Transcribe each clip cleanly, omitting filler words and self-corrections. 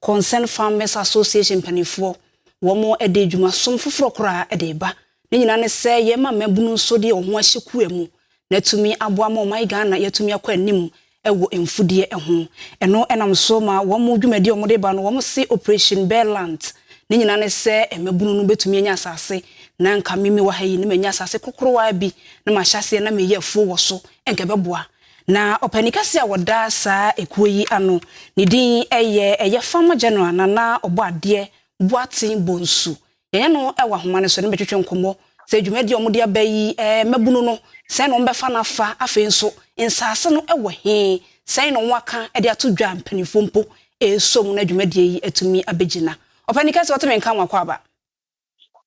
Concerned Farmers Association mpanimfoɔ wɔn de dwumasom foforɔ koraa de ba. Ne nyinaa ne sɛ yɛma mmabunu nso de wɔn ho ahyɛ kua mu na atumi aboa ma ɔman Ghana yɛatumi akɔ anim wɔ mfudeɛ ho. Ɛno nam so ma wɔn dwumadi a wɔde ba no, wɔn se Operation Bare Land. Ne nyinaa ne sɛ mmabunu no bɛtumi anya asase, na nka mimi wɔ ha yi na manya asase kokorowa bi na mahyɛ aseɛ na meyɛ afuo wɔ so, nka ɛbɛboa. Na ɔpanin kɛseɛ a wɔda saa ekuo yi ano ne din ɛyɛ Farmer General Nana Ɔbɔadeɛ Boaten Bonsu. Yɛnyɛ no wɔ ahoma no so ne bɛtwetwe nkɔmmɔ sɛ dwumadi a wɔde aba yi, mmabunu no sɛn na wɔbɛfa no afa. Afei nso nsase no wɔ he, sɛn na wɔn aka de ato dwa, mpanimfoɔ mpo ɛresom na dwumadie yi atumi abɛgyina. Ɔpanin kɛseɛ, wɔte me nka wakɔ aba.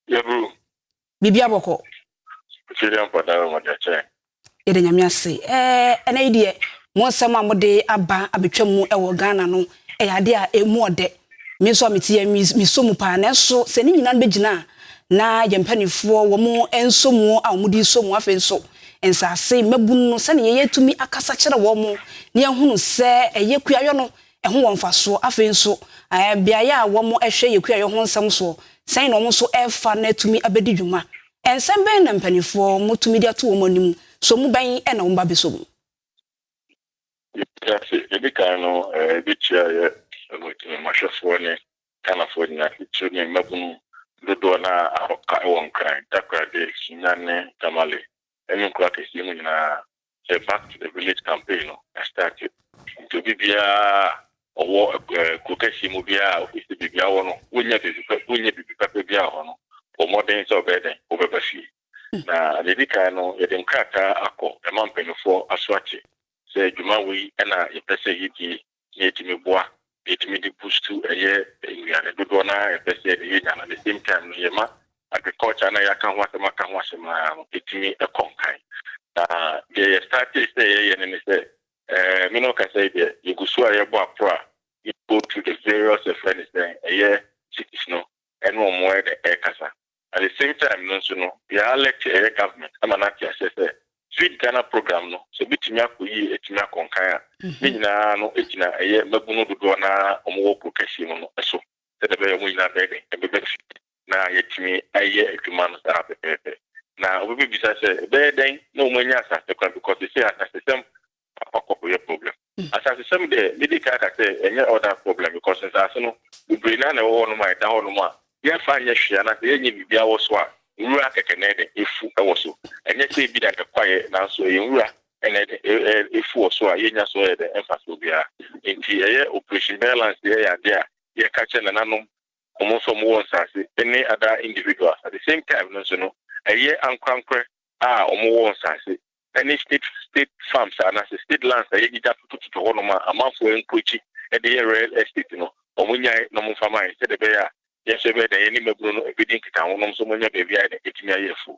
Yɛburu. Biribi abɔkɔ. Firi mpɔda wɔ mɔde akyerɛ. Yɛde Nyame ase. Ɛnɛ yi deɛ, mo nsɛm a mode aba abɛtwa mu wɔ Ghana no ɛyɛ adeɛ a ɛmu ɔdɛ. Me nso a mete yɛ mesɔ mu paa, nanso sɛ ne nyinaa no bɛgyina a, na yɛn mpanimfoɔ wɔn nso mu a wɔde sɔ mu. Afei nso nsase mmabunu no, sɛnea yɛtumi akasa kyerɛ wɔn mo na yɛhunu sɛ ɛyɛ kuayɔ no ɛho wɔ mfasoɔ. Afei nso beaeɛ a wɔn hwɛ yɛ kuayɔ ho nsɛm soɔ, sɛn na wɔn nso ɛrefa na atumi abɛdi dwuma? Nsɛm bɛn na mpanimfoɔ motumi de ato wɔn anim so mu bɛn ɛna wɔn ba bɛsɔ mu? Yɛase yɛdi kan no, yɛbɛkyia yɛ mmahwɛfoɔ ne Ghanafoɔ nyinaa, titiri ne mmabunu dodoɔ no a ɔka wɔ Nkran, Takoradi, Sunyani, Tamale ɛne nkuro akɛseɛ mu nyinaa sɛ Back to the Village campaign no ɛstart. Nti obi biara ɔwɔ kuro kɛseɛ mu biara a ofisi biribi awɔ no, wonya biribi pɛ, wonya biribi pɛpɛ biara wɔ hɔ no, bɔ mmɔden sɛ ɔbɛyɛ dɛn wobɛba fie. Na deɛ di kan no, yɛde nkrataa akɔ ɛma mpanimfoɔ aso ate sɛ dwuma wei ɛna yɛpɛ sɛ yɛdie na yɛtumi boa na yɛtumi de boost ɛyɛ nnuane dodoɔ na yɛpɛ sɛ yɛde yɛnya no. At the same time no, yɛma agriculture na yɛaka ho asɛm aka ho asɛm a no ɛtumi ɛkɔ nkan. Na deɛ yɛ start sɛ yɛyɛ no ne sɛ me no kasa yi deɛ, yɛgu so a yɛbɔ aporo a yɛ go through the various, ɛfrɛ ne sɛ ɛyɛ cities no, ɛne ɔmo ɛde ɛrekasa. At the same time no nso no, yɛ alert ɛyɛ government ama no ate aseɛ sɛ Feed Ghana program no, sɛ bitumi akɔ yie, etumi akɔ nkan a, ne nyinaa no gyina ɛyɛ mmabunu dodoɔ na ɔmo wɔ kuro kɛseɛ mu no ɛso, sɛdeɛ ɛbɛyɛ ɔmo nyinaa bɛyɛ den ɛbɛbɛ fi na yɛtumi ayɛ adwuma no saa pɛpɛɛpɛ. Na obi bɛbisa sɛ ɛbɛyɛ dɛn na ɔmo anya asase kwan, because sɛ asasesɛm akɔkɔ yɛ problem. Asasesɛm deɛ, mede ka aka sɛ ɛnyɛ other problem, because nsase no bebree naa na ɛwɔ hɔnom a ɛda hɔnom a yɛmfa nyɛ hwee anaasɛ yɛnyɛ biribiara wɔ so a, nwura kɛkɛ na ɛde efu ɛwɔ so. Ɛnyɛ sɛ ebi da nkɛkwaeɛ, nanso ɛyɛ nwura ɛna ɛde efu wɔ so a yɛnya so ɛyɛ dɛ ɛmfa so biara. Nti ɛyɛ Operation Bare Lands yɛ adeɛ a yɛka kyerɛ nananom wɔn nso wɔn wɔ nsase ne other individuals. At the same time no nso no, ɛyɛ ankorankorɛ a wɔn wɔ nsase ɛne state farms anaasɛ state lands a yɛgyegya totototo hɔnom a amanfoɔ nkɔkyi ɛde yɛ real estate no, wɔn nyae na wɔn mfa man, sɛdeɛ ɛbɛyɛ a yɛn nso ɛbɛyɛ dɛ yɛne mmabunu no ebedi nkitaho nom nso wɔnya baabi a yɛde etumi ayɛ afuo.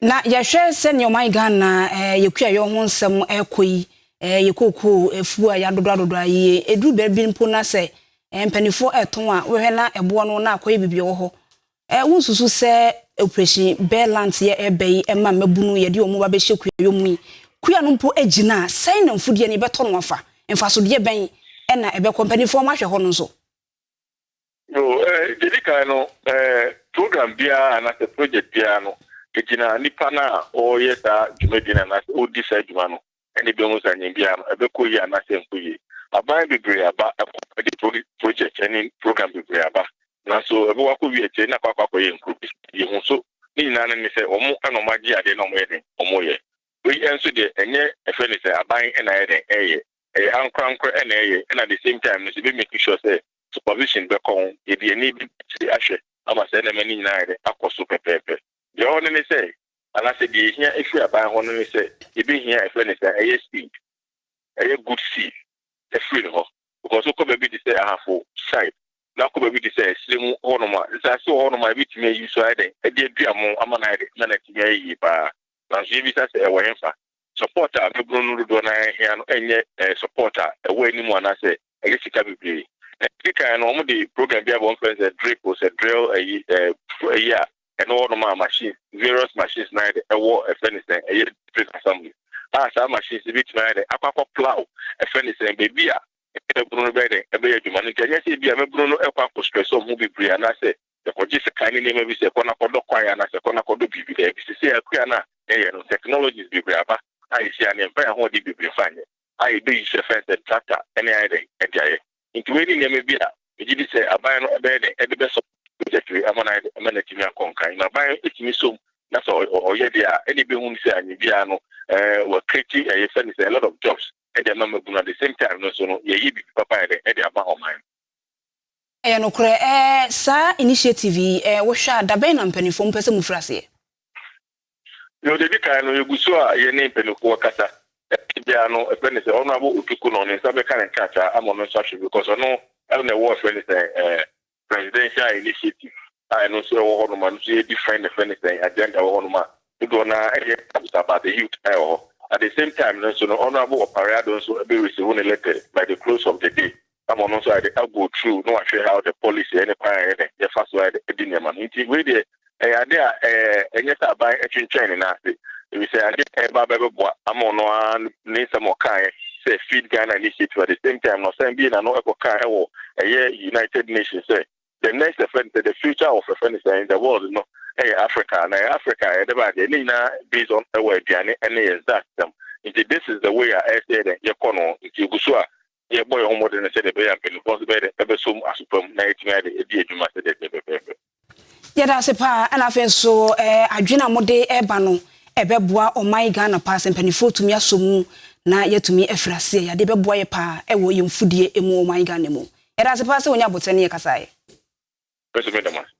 Na yɛhwɛ sɛnea ɔman Ghana yɛkuayɔ ho nsɛm ɛkɔ yi, yɛ kookoo afuo a yɛadodɔ adodɔ a yie, ɛduru baabi mpo na sɛ mpanimfoɔ ɛtɔn a, wohwɛ na ɛboɔ no na akɔyɛ biribi wɔ hɔ. Wonsusu sɛ Operation Bare Lands yɛ ɛbɛ yi ɛma mmabunu yɛde wɔn ba bɛhyɛ kuayɔ mu yi, kua no mpo agyina a, sɛn na mfudeɛ no yɛbɛtɔ no afa? Mfasodeɛ bɛn ɛna ɛbɛkɔ? Mpanimfoɔ mo ahwɛ hɔ no nso? Yo, dedi kan no, program biara anaasɛ project biara no, egyina nipa no a ɔreyɛ saa dwumadi no anaasɛ ɔredi saa adwuma no ɛna ebi ho sɛ anyɛ biara no ɛbɛkɔ yie anaasɛ nkɔ yie. Aban bebree aba ɛkɔ ɛde project ɛne program bebree aba, nanso ɛbɛwɔ akɔ wie akyire na akɔ akɔyɛ nkuro bi yɛhu so. Ne nyinaa no ne sɛ wɔn ɛna wɔn agye adeɛ na wɔn yɛ den wɔn yɛ. Wei nso deɛ, ɛnyɛ ɛfɛ ne sɛ aban ɛna ɛyɛ den ɛyɛ, ɛyɛ ankorankora ɛna ɛyɛ. Ɛna the same time no nso ebi make sure sɛ supervision bɛkɔ ho, yɛde ani bi ahwɛ ama sɛ ɛnɛma ne nyinaa yɛ dɛ akɔ so pɛpɛɛpɛ. Deɛ ɔwɔ no ne sɛ, anaasɛ deɛ ehia efiri aban hɔ no ne sɛ, ebehia ɛfɛ ne sɛ ɛyɛ seed, ɛyɛ good seed ɛfiri ne hɔ, because wokɔ baabi te sɛ Ahafo side na wokɔ baabi te sɛ ɛsire mu hɔnom a, nsase wɔ hɔnom a ebitumi ayi so ayɛ dɛ ɛde adua mo ama no ayɛ dɛ na n'atumi ayɛ yie paa. Nanso yɛbisa sɛ ɛwɔ yɛn support a meburo no dodoɔ no ahia no, ɛnyɛ support a ɛwɔ anim anaasɛ ɛyɛ sika bebree. Ɛdi kan no, wɔn de program bi a wɔn fɛn sɛ drip o sɛ drill ɛyi a ɛno hɔnom a machine, various machines na ayɛ dɛ ɛwɔ ɛfɛ ne sɛ ɛyɛ district assembly a, saa machines bi tumi ayɛ dɛ akɔ plow ɛfɛ ne sɛ beebi a Mmabunu no bɛyɛ dɛn ɛbɛyɛ adwuma no? Nti ɛnyɛ sɛ ebi a mmabunu no ɛkɔ akɔ stress ɔmo ho bebree anaasɛ yɛkɔgye sika ne nneɛma bi sɛ ɛkɔ nakɔdɔ kwae anaasɛ ɛkɔ nakɔdɔ biribi. Dɛ sisi akua no a yɛyɛ no, technologies bebree aba a yɛsi a ne mfa yɛn ahoɔden bebree fa nyɛ a yɛbɛyi sɛ fɛn sɛ tractor ɛne ayɛ dɛn ɛde ayɛ. Nti wei ne nneɛma bi a megye di sɛ aban no ɛbɛyɛ dɛn ɛde bɛsɔ project wei ama no ayɛ dɛn ama no atumi akɔ nkan. Na aban ɛtumi som na sɛ ɔyɛ deɛ a ɛne bɛhu sɛ anye biara no wɔ create ɛyɛ fɛ ne sɛ a lot of jobs ɛde ama mmabunu. At the same time no nso no, yɛyɛ biribi papa yɛ dɛn ɛde ama ɔman no. Ɛyɛ nokorɛ. Saa initiative yi, wohwɛ a, dabɛn na mpanimfoɔ mpɛ sɛ mufiri aseɛ? Yɛ ɔde di kan no, yɛgu so a yɛne mpanimfoɔ kasa. Biara no, ɛfɛ ne sɛ ɔno abo Otuku no, ne nsa bɛka ne nkrataa ama ɔno nso ahwɛ, because ɔno ɛna ɛwɔ ɛfɛ ne sɛ presidential initiative a ɛno nso ɛwɔ hɔnom a no nso yɛ different. Ɛfɛ ne sɛ agenda ɛwɔ hɔnom a dodoɔ naa ɛyɛ about the youth ɛwɔ hɔ. At the same time no nso no, ɔno abo Opare Addo nso ɛbɛ receive ne letter by the close of the day ama ɔno nso ayɛ go through na wahwɛ how the policy ɛne kwan a yɛ yɛfa so ayɛ ɛdi nneɛma no. Nti wei deɛ, ɛyɛ ade a ɛnyɛ sɛ aban ɛtwentwɛn ne nan ase, ebi sɛ ade ɛba bɛbɛboa ama ɔno ara ne nsɛm ɔkaeɛ sɛ Feed Ghana initiative. At the same time no, ɔsan bie n'ano ɛkɔka ɛwɔ ɛyɛ United Nations sɛ the next ɛfɛ sɛ the future of ɛfɛ ne sɛ the world no ɛyɛ Africa, na ɛyɛ Africa a yɛde ba adeɛ ne nyinaa based on ɛwɔ aduane ɛne yɛn nsa asɛm. Nti this is the way a ɛsɛ yɛ dɛ yɛkɔ no. Nti egu so a yɛbɔ yɛn ho mmɔden sɛdeɛ ɛbɛyɛ mpanimfoɔ nso bɛyɛ dɛ ɛbɛsom asopam na yɛtumi ayɛ de ɛdi adwuma sɛdeɛ ɛteɛ pɛpɛɛpɛ. Yɛda ase paa. Ɛna afei nso adwene a mode ɛba no, ɛbɛboa ɔman Ghana paa sɛ mpanimfoɔ tumi asɔ mu na yɛtumi afiri aseɛ. Yɛade bɛboa yɛ paa ɛwɔ yɛn mfudie mu ɔman Ghana mu. Yɛda ase paa sɛ wonya abotire ne yɛ kasaeɛ. Bɛsɛ meda mo ase.